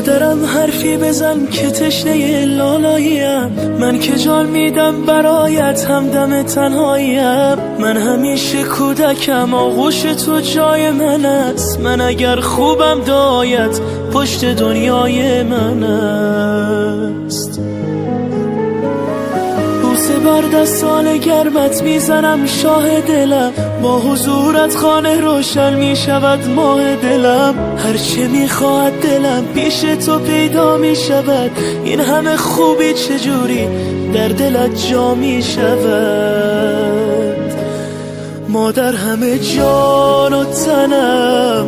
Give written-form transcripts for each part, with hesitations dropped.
مادرم حرفی بزن که تشنه لالاییم، من که جان میدم برایت همدم تنهاییم. من همیشه کودکم، آغوش تو جای من است. من اگر خوبم دایت پشت دنیای من است. بوسه بر دستان گرمت میزنم شاه دلم، با حضورت خانه روشن میشود ماه دلم. هرچه میخواهد دلم پیش تو پیدا میشود، این همه خوبی چجوری در دلت جا میشود. مادر همه جان و تنم،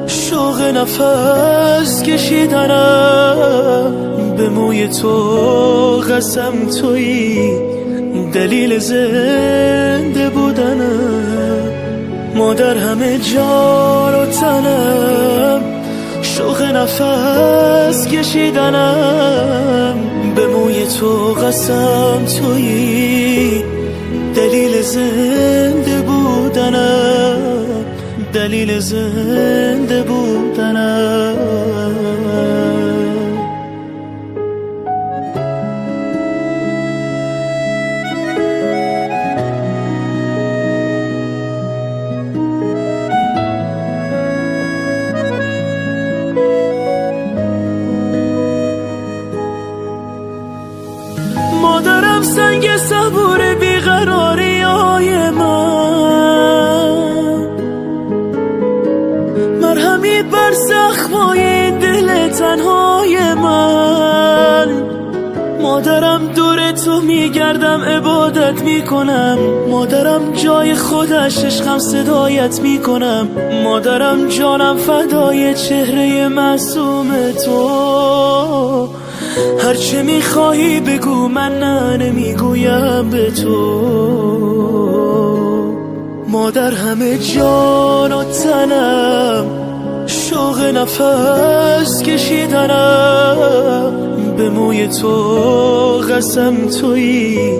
شوق نفس کشیدنم، به موی تو قسم تویی دلیل زنده بودنم. مادر همه جان و تنم، شوق نفس کشیدنم، به موی تو قسم تویی دلیل زنده بودنم، دلیل زنده بودنم. مادرم سنگ صبور بیقراری های من، مرهمی بر زخمای دل تنهای من. مادرم دور تو میگردم عبادت میکنم، مادرم جای خودش عشقم صدایت میکنم. مادرم جانم فدای چهره معصوم تو، هرچه میخواهی بگو من نه نمیگویم به تو. مادر همه جان و تنم، شوق نفس کشیدنم، به موی تو قسم تویی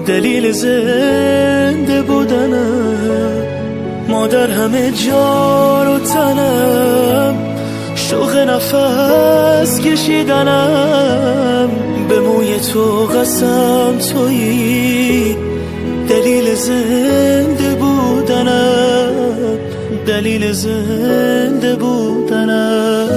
دلیل زنده بودنم. مادر همه جان و تنم، شوق نفس کشیدنم، به موی تو قسم تویی دلیل زنده بودنم، دلیل زنده بودنم.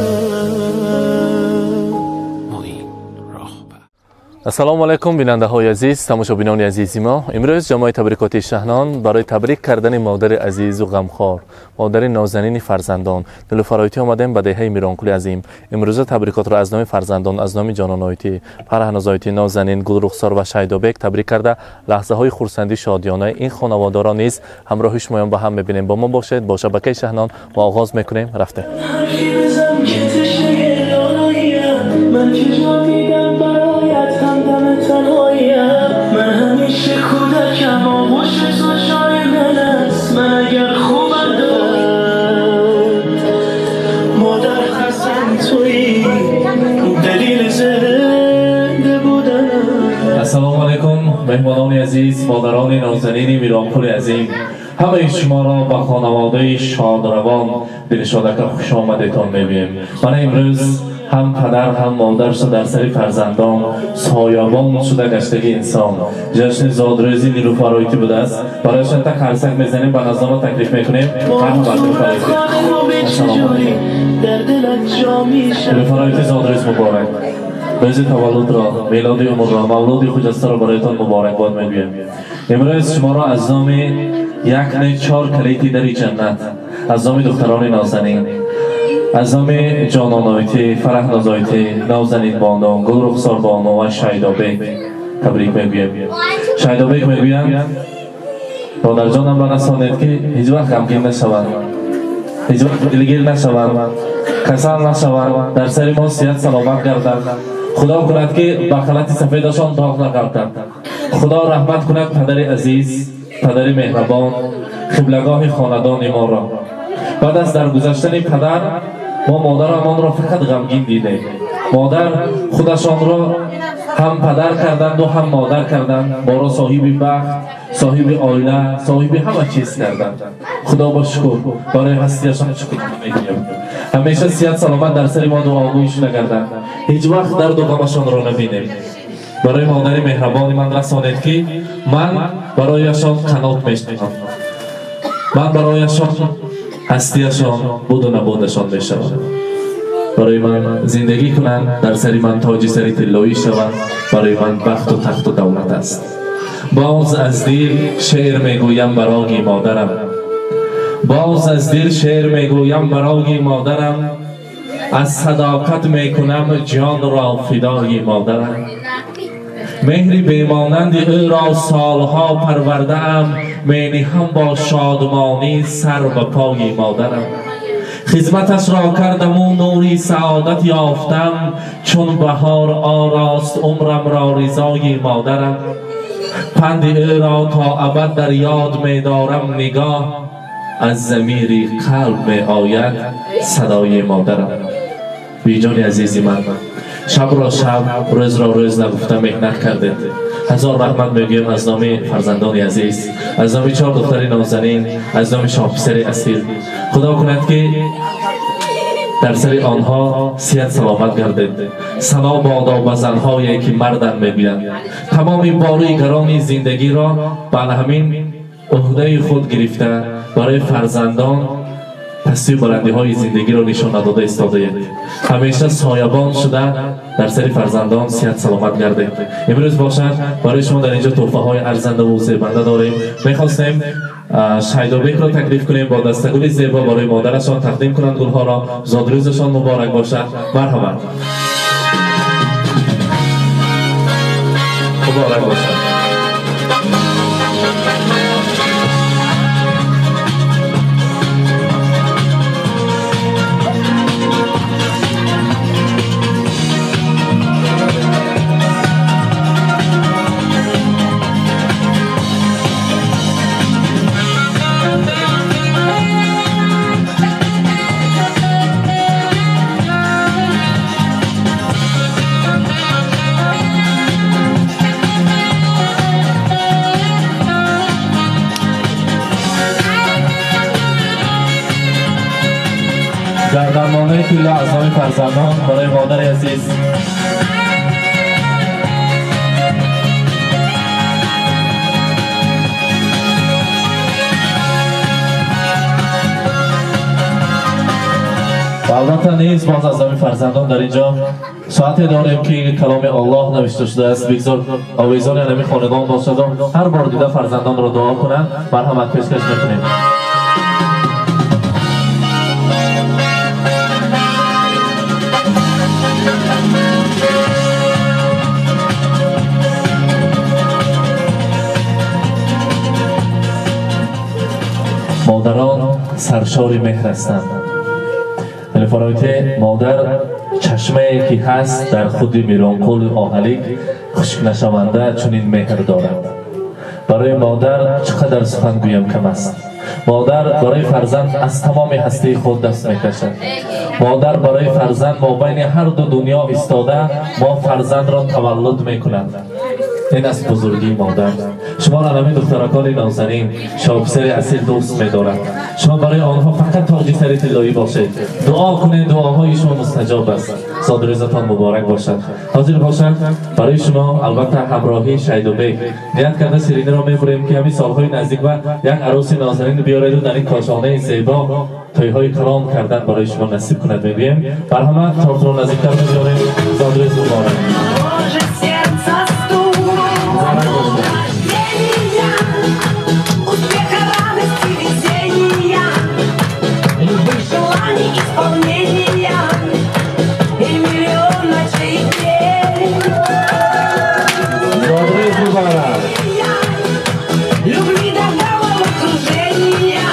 Ассалому алайкум, бинандаҳои азиз, тамошобинони азизи мо. Имрӯз ҷамоаи табрикоти Шаҳнон барои табрик кардани модари азизу ғамхор, модари нозанини фарзандон Нилуфароитӣ омадем ба деҳаи Миронқули азим. Имрӯза табрикотро аз номи фарзандон, аз номи ҷононоитӣ, Фараҳнозоитӣ, Нозанин, Гулрухсор ва Шайдобек табрик карда, лаҳзаҳои хурсандӣ шодиёнаи ин хонаводаро низ ҳамроҳи шумоён ба ҳам мебинем. Бо мо бошед, бо шабакаи Шаҳнон мо оғоз мекунем. Рафте. من همیشه کودکم، آغوش تو جای من است. من اگر خوبم داد مادر قسم تویی دلیل زنده بودنم. Ассалому алайкум, меҳмонони азиз, модарони нозанини Миронқули азим. Ҳамаи шуморо ба хонаводаи шодравон дилшодака хуш омадетон мегӯем. Мана имрӯз ҳам падар ҳам модар шуда дар сари фарзандон соябон шуда гаштаги инсон. Ҷашни зодрӯзи Нилуфароитӣ будааст. Барояшон та қарсак мезанем, ба назома таклиф мекунем. Марҳабат, Нилуфароитӣ. Нилуфароитӣ, зодрӯз муборак. Рӯзи таваллудро, мелоди умрро, мавлуди хуҷастаро бароятон муборакбод мегӯем. Имрӯз шуморо аз номи як не чор калити дари ҷаннат, аз номи духтарони нозанин, аз номи ҷононоитӣ, Фараҳнозоитӣ, Нозанин бону, Гулрухсор бону ва Шайдобек табрик мегӯем. Шайдобек мегӯянд, модарҷонам барасонед, ки ҳеҷ вақт ғамгин нашаванд, ҳеҷ вақт дилгир нашаванд, касал нашаванд, дар сари мо сиҳат саломат гарданд. Худо кунад, ки ба халати сафедашон доғ нағалтад. Худо раҳмат кунад падари азиз, падари меҳрабон, қиблагоҳи хонадони моро. Баъд аз даргузаштани падар мо модарамонро фақат ғамгин дидем. Модар худашонро ҳам падар карданду ҳам модар карданд, моро соҳиби бахт, соҳиби оила, соҳиби ҳама чиз карданд. Худо ба шукр барои ҳастияшон шукр мегӯям. Ҳамеша сиҳат саломат дар сари мо дуогӯй шуда гарданд. Ҳеҷ вақт дарду ғамашонро набинем. Барои модари меҳрабони ман расонед, ки ман барояшон қанот мешавам. Ман барояшон ҳастияшон буду набудашон мешавам. Барои ман зиндагӣ кунанд, дар сари ман тоҷи сари тиллоӣ шаванд, барои ман бахту тахту давлат аст. Боз аз дил шеър мегӯям барои модарам. Боз аз дил шеър мегӯям барои модарам. Аз садоқат мекунам ҷонро фидои модарам. Меҳри бемонанди ӯро солҳо парвардаам, мениҳам бо шодмонӣ сар ба пои модарам. Хизматашро кардаму нури саодат ёфтам, чун баҳор орост умрамро ризои модарам. Панди ӯро то абад дар ёд медорам, нигоҳ аз замири қалб меояд садои модарам. Биҷони азизи ман, шабро шаб, рӯзро рӯз нагуфта меҳнат кардед. Ҳазор раҳмат мегӯем аз номи фарзандони азиз, аз номи чор духтари нозанин, аз номи шоҳписари асил. Худо кунад, ки дар сари онҳо сиҳат саломат гардед. Сано бодо ба занҳое, ки мардан мегӯянд. Тамоми бори гарони зиндагиро ба ҳамин ӯҳдаи худ гирифта, барои фарзандон пастию баландиҳои зиндагиро нишон надода истодаед. Ҳамеша соябон шуда дар сари фарзандон сиҳат саломат гардед. Имрӯз бошад, барои шумо дар инҷо тӯҳфаҳои арзандаву зебанда дорем. Мехостем Шайдобекро таклиф кунем, бо дастагули зебо барои модарашон тақдим кунанд гулҳоро. Зодрӯзашон муборак бошад. Марҳамат, муборак бошад. Гарданмонаи тилло аз номи фарзандон барои модари азиз. Ва албатта низ боз аз номи фарзандон дар инҷо соате дорем, ки каломи Аллоҳ навишта шудааст. Бигзор овезони ҳамин хонадон бошаду ҳар бор дида фарзандонро дуо кунанд. Марҳамат, пешкаш мекунем. Модарон саршори меҳр ҳастанд. Телефоноите модар чашмае ки ҳаст дар худи Миронқули Оҳалик хушкнашаванда чунин меҳр дорад. Барои модар чӣ қадар сухан гӯям, кам аст. Модар барои фарзанд аз тамоми ҳастии худ даст мекашад. Модар барои фарзанд мобайни ҳар ду дунё истода, мо фарзандро таваллуд мекунад. Ин аст бузургии модар. Шуморо ҳамин духтаракони нозанин, шоҳписари асил дӯст медорад. Шумо барои онҳо фақат тоҷи сари тиллоӣ бошед, дуо кунед, дуоҳои шумо мустаҷоб аст. Зодрӯзатон муборак бошад. Ҳозир бошад, барои шумо албатта ҳамроҳии Шайдубек ният карда шириниро мебурем, ки ҳамин солҳои наздик ва як арӯси нозанин биёреду дар ин кошонаи зебо тӯйҳои калон кардан барои шумо насиб кунад, мегӯем. Марҳамат, тортро наздиктар мебиёрем. Зодрӯз муборак. Может, сердце стук, Муборак бошад. рождения, успеха, радости, везения, любых желаний исполнения и миллион ночей и дней. Зодрӯз муборак. Любви до головокружения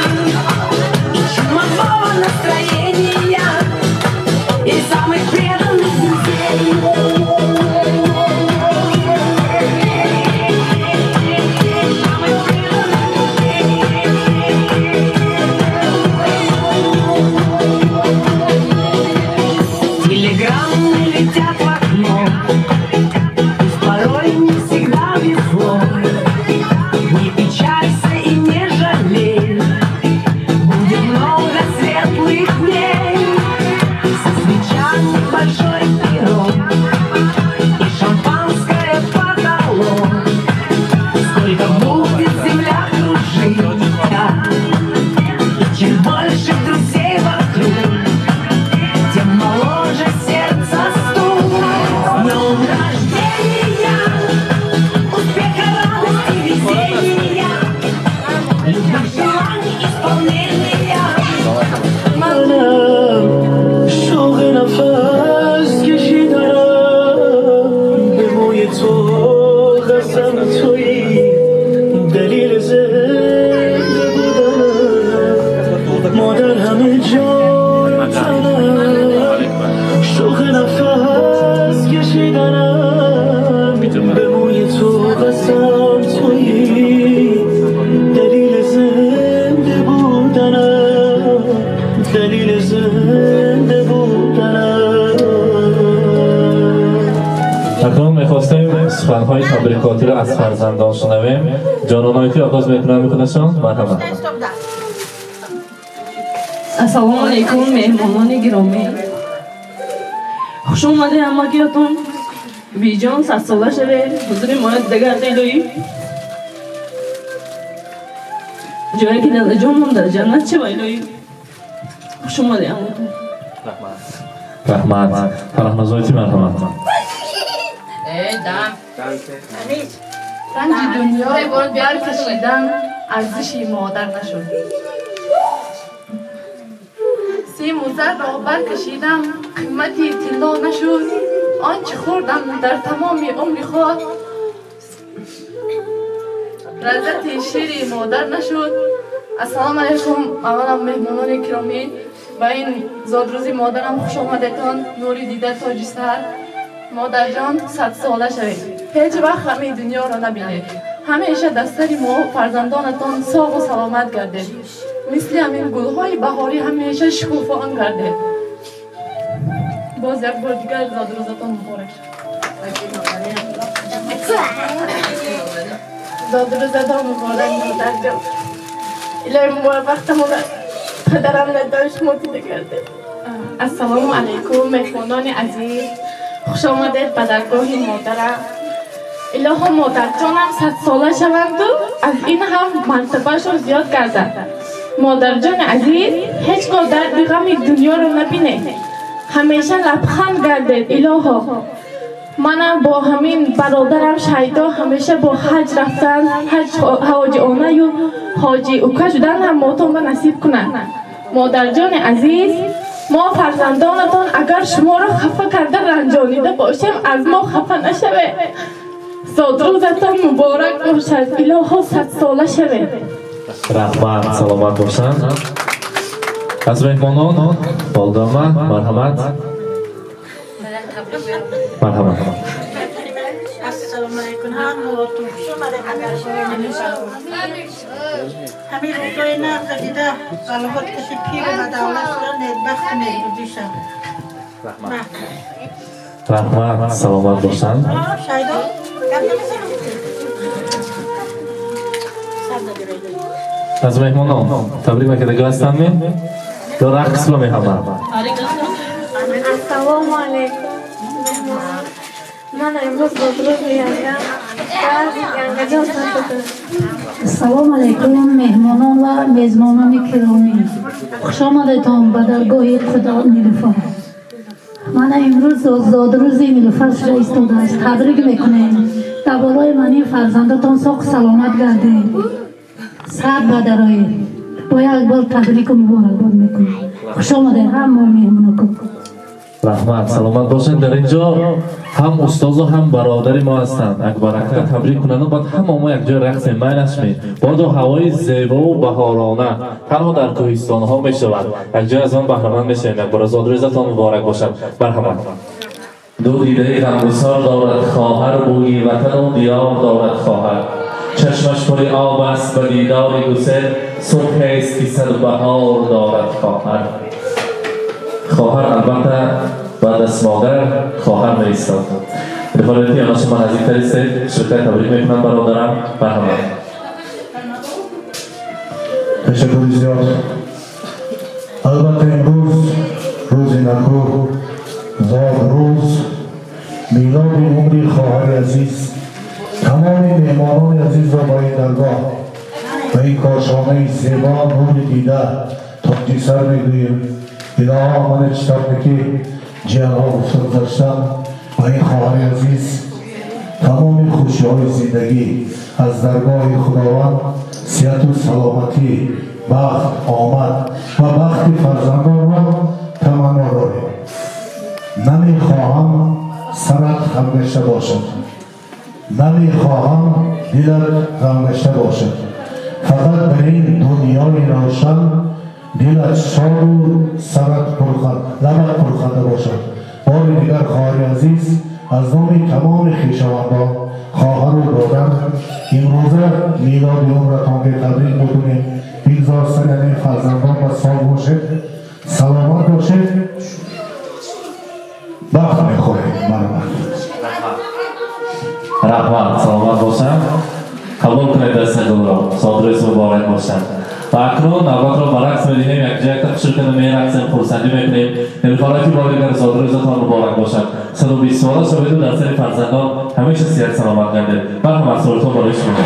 и чумового настроения и самых преданных друзей. Самых преданных друзей. زنده بودنم. اکنون میخواستیم سخنهای تبریکاتی را از فرزندان شنویم. جانانایی که آغاز میکنن میکنشان مرحبا. Ассалому алайкум, меҳмонони гиромӣ, хуш омадед ҳамагиётон. Биҷон, садсола шавед, ҳузури моро дида гардед илоҳӣ. Ҷое ки дадаҷонмон дар ҷаннат шава илоҳӣ. Хуш омадед ҳаматон. Раҳмат. Фарахнозоити, марҳамат. Ранҷи дунё баркашидан арзиши модар нашуд. Симу зарро баркашидам, қимати тилло нашуд. Он чӣ хӯрдам дар тамоми умри худ, лаззати шири модар нашуд. Ассалому алайкум, аввалам меҳмонони киромӣ, ба ин зодрӯзи модарам хуш омадетон. Нури дида, тоҷи сар, модарҷон, садсола шавед, ҳеҷ вақт ғами дунёро набинед, ҳамеша дар сари мо фарзандонатон соғу саломат гардед, мисли ҳамин гулҳои баҳорӣ ҳамеша шукуфон гардед. Боз як бор дигар зодрӯзатон муборак шавад. Зодрӯзатон муборак, модарҷон. Илоҳи муборакбахтамон падарам надор шумо дида гардед. Ассалому алайкум, меҳмонони азиз, хуш омадед ба даргоҳи модарам. Илоҳо, модарҷонам садсола шаванду аз ин ҳам мартабаашон зиёд гардад. Модарҷони азиз, ҳеҷ гоҳ дарди ғами дунёро набинед, ҳамеша лабханд гардед. Илоҳо, манам бо ҳамин бародарам Шайдо ҳамеша бо ҳаҷ рафтан, ҳаҷ ҳоҷионаю ҳоҷи ука шудан ҳам мотон ба насиб кунад. Модарҷони азиз, мо фарзандонатон агар шуморо хафа карда ранҷонида бошем, аз мо хафа нашавед. Зодрӯзатон муборак бошад, илоҳо, садсола шавед. Раҳмат, саломат бошанд. Аз меҳмонон Болдома, марҳамат, марҳамат. Ассалому алайкум, ҳамаатон хуш омадед ба даргоҳи Нилуфар. Ҳамин рӯзои нағза дида балоҳот каси пиру ба давлат шуда некбахту некрӯзӣ шавад. Раҳмат, саломат бошанд. Шайдо, гап намезанам? Аз меҳмонон табрик мекардагӣ ҳастанд ё рақсро мехоҳанд? Ассалому алайкум, меҳмонон. Ман имрӯз зодрӯзи янгам ва янгаҷон садсола. Ассалому алайкум, меҳмонон ва мезмонони киромӣ, хуш омадетон ба даргоҳи худо Нилуфар. Мана имрӯз зодрӯзи Нилуфар шуда истодааст, табрик мекунем. Дар болои ман ин фарзандотон соқу саломат гардед, сад ба дароед. Бо як бор табрику муборакбод мекунем. Хуш омадед ҳама меҳмоноко. Раҳмат, саломат бошед. Дар инҷо ҳам устозу ҳам бародари мо ҳастанд. Акбар ака табрик кунанду баъд ҳама мо якҷоя рақсем. Майлашме, бодо ҳавои зебову баҳорона танҳо дар кӯҳистонҳо мешавад, якҷоя аз он баҳраманд мешавем. Якбора зодрӯзатон муборак бошад, марҳамат. Ду дидаи ғамгусор дорад хоҳар, бӯи ватану диёр дорад хоҳар. Чашмаш пури об аст ба дидори гусел, субҳест ки саду баҳор дорад хоҳар. Хоҳар албатта баъд аз модар хоҳар меистод. Рифояти ана шумо наздиктар истед, ширкат табрик мекунам бародарам, марҳамат. Ташаккури зиёд. Албатта имрӯз рӯзи наку, зодрӯз, милоди умри хоҳари азиз. Тамоми меҳмонони азизро ба ин даргоҳ, ба ин кошонаи зебо, нури дида, тоҷи сар мегӯем. Илоҳо, мана чӣ тавре ки ҷиҳатҳо гуфта гузаштам, ба ин хоҳари азиз тамоми хушиҳои зиндагӣ аз даргоҳи Худованд, сиҳату саломатӣ, бахт, омад ва бахти фарзандонро таманно дорем. Намехоҳам сарат хамгашта бошад, намехоҳам дилат ғамгашта бошад, фақат дар ин дунёи равшан дилат шоду сарат пурханд, лабат пурханда бошад. Бори дигар, хоҳари азиз, аз номи тамоми хешовандон, хоҳару додар, имрӯза милоди умратон ке табрик мекунем. Бигзор сари фарзандон ба сол бошед. Саломат бошед, бахт мехоҳем. Марҳамат. Раҳмат, саломат бошанд. Қабул кунед дастаи гулро. Зодрӯз муборак бошанд. Ва акнун навбатро ба рақс медиҳем, якҷо якта хушр карда мерақсем, хурсандӣ мекунем. Нилуфарҳои бори дигар зодрӯзатон муборак бошад. 120 сола шаведу дар сари фарзандон ҳамеша сиҳат саломат гардед. Марҳамат, сурудҳо барои шумо.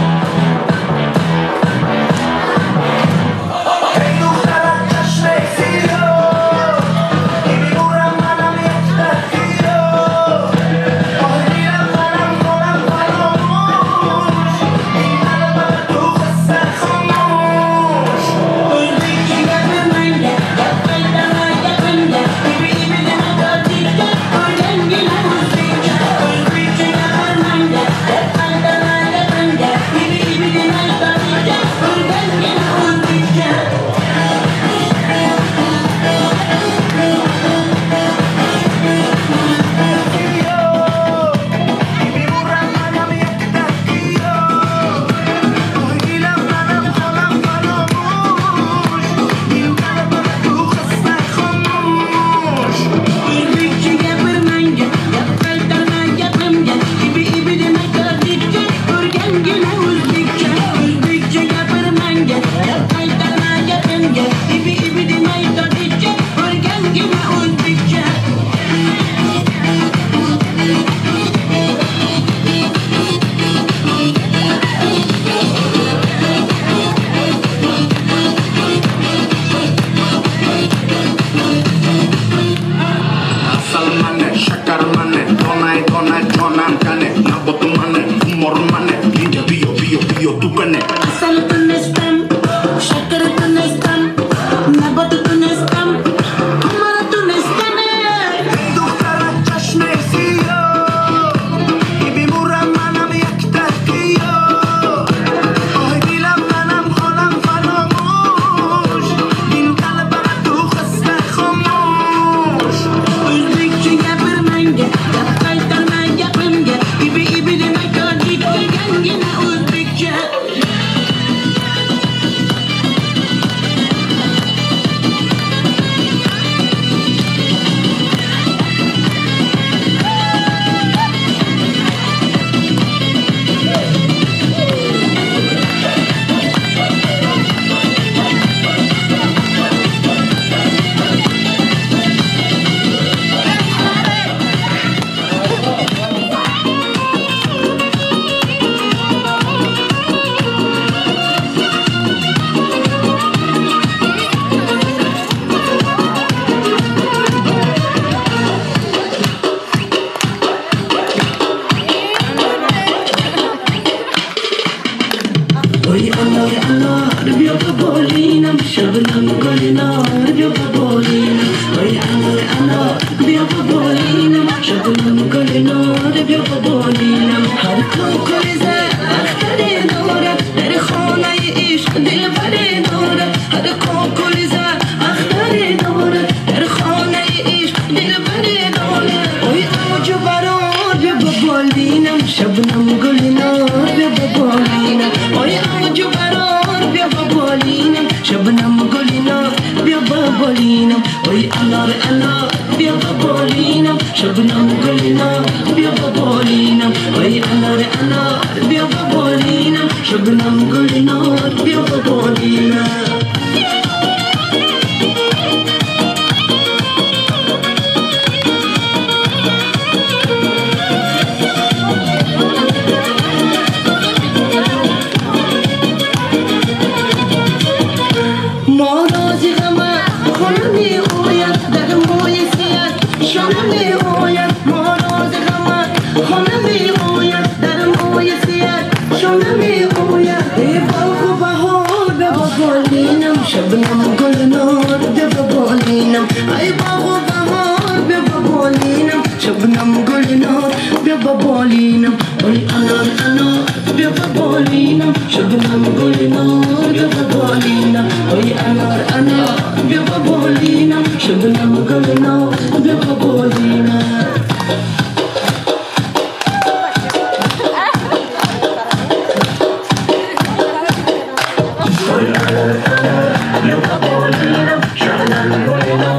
Yo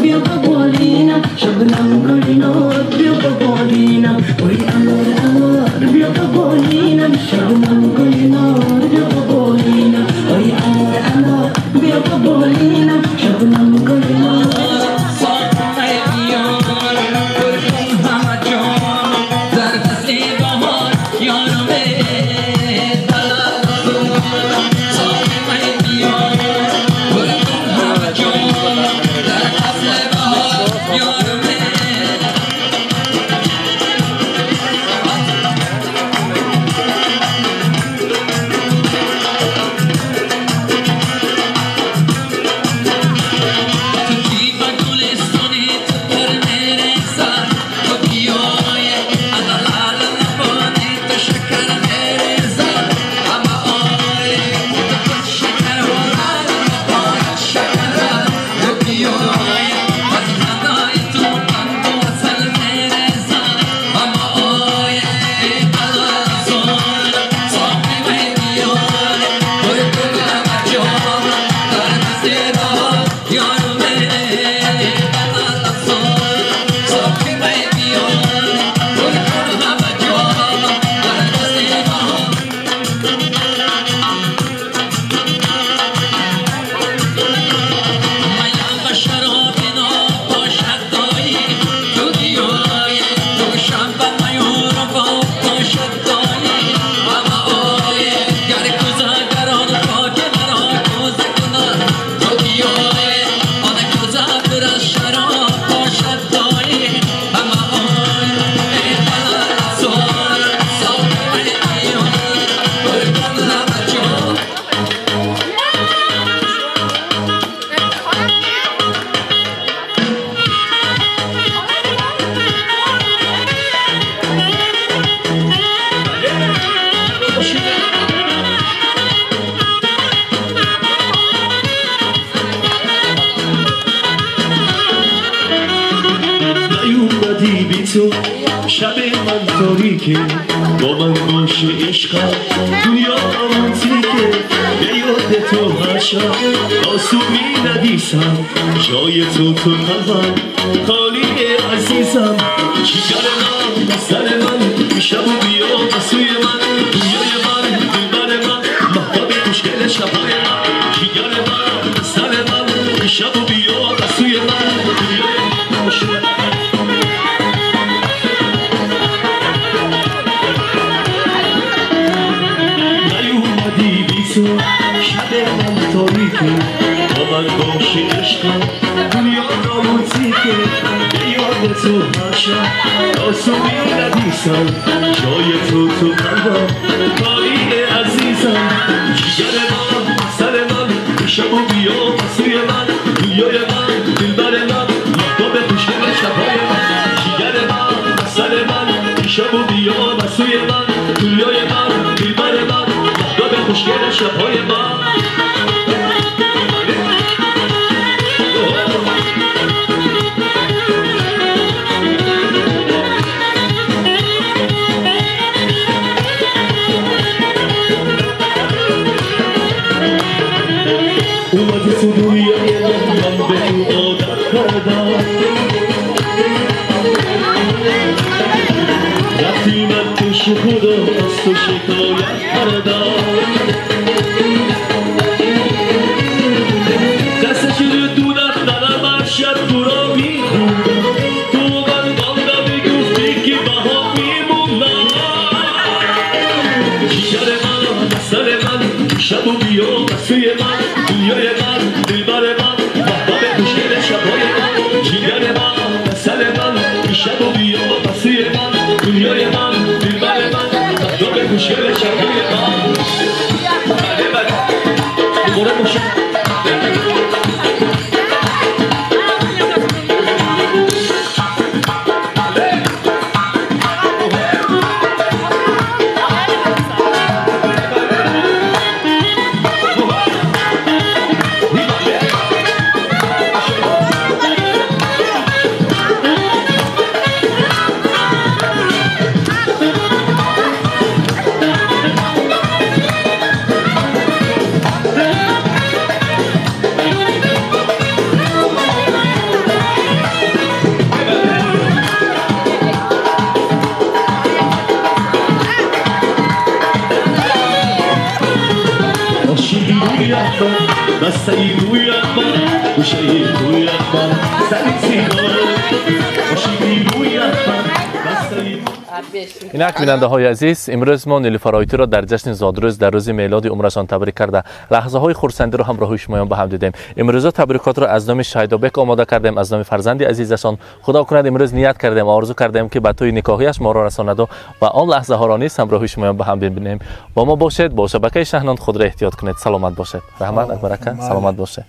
بیا به بالینم، شبنم گلینار بیا به بالینم، وای انار انار بیا به بالینم، شبنم گلینار بیا به بالینم، وای انار انار بیا به بالینم، شبنم گلینار. شب من تاریکه، با من باشه عشقم دنیا رومانتیکه، به یاد تو هر شب آسومی ندیسم، جای تو تو قلبم خالیه عزیزم، جگر من سر من شب و بیا به سوی من، دنیای من دلبر من مهتاب خوشگل شبای من، جگر من سر من شب و بیا به سوی من، دنیای من. شب من تاریکه، با من باشه عشقم دنیا رومانتیکه، به یاد تو هر شب آسومی ندیسم، جای تو تو قلبم خالیه عزیزم، جگر من سر من شب و بیا سوی من، دنیای من دلبر من مهتاب خوشگل شبهای من، جگر من سر من شب و بیا سوی من، دنیای من دلبر من مهتاب خوشگل شبهای من. اومدی تو دنیای من به تو عادت کردم، رفتی من پیش خدا از تو شکایت کردم، دستش رو دونت دارم هر شب تو را میخوندم، تو من باندم میگفتی که بها میمونم، جگر من سر من شب و بیا سوی من، دنیای من دلبر من مهتاب خوشگل شبهای من، جگر من سر من شب و بیا سوی من، دنیای من دلبر من مهتاب خوشگل شبهای من. بله بله دوباره باشه. من بسته مویت من گوشه مویت من سری سیگار عاشقی مویت من بسته. Инак, бинандаҳои азиз, имрӯз мо Нилуфар Ойтиро дар ҷашни зодрӯз, дар рӯзи мелоди умрашон табрик карда, лаҳзаҳои хурсандиро ҳамроҳи шумоён ба ҳам дидем. Имрӯза табрикотро аз номи Шайдобек омода кардем, аз номи фарзанди азизашон. Худо кунад, имрӯз ният кардем, орзу кардем, ки ба тӯи никоҳияш моро расонаду ва он лаҳзаҳоро низ ҳамроҳи шумоён ба ҳам бибинем. Бо мо бошед, бо шабакаи Шаҳнон. Худро эҳтиёт кунед, саломат бошед. Раҳмат, Акбар ака, саломат бошед.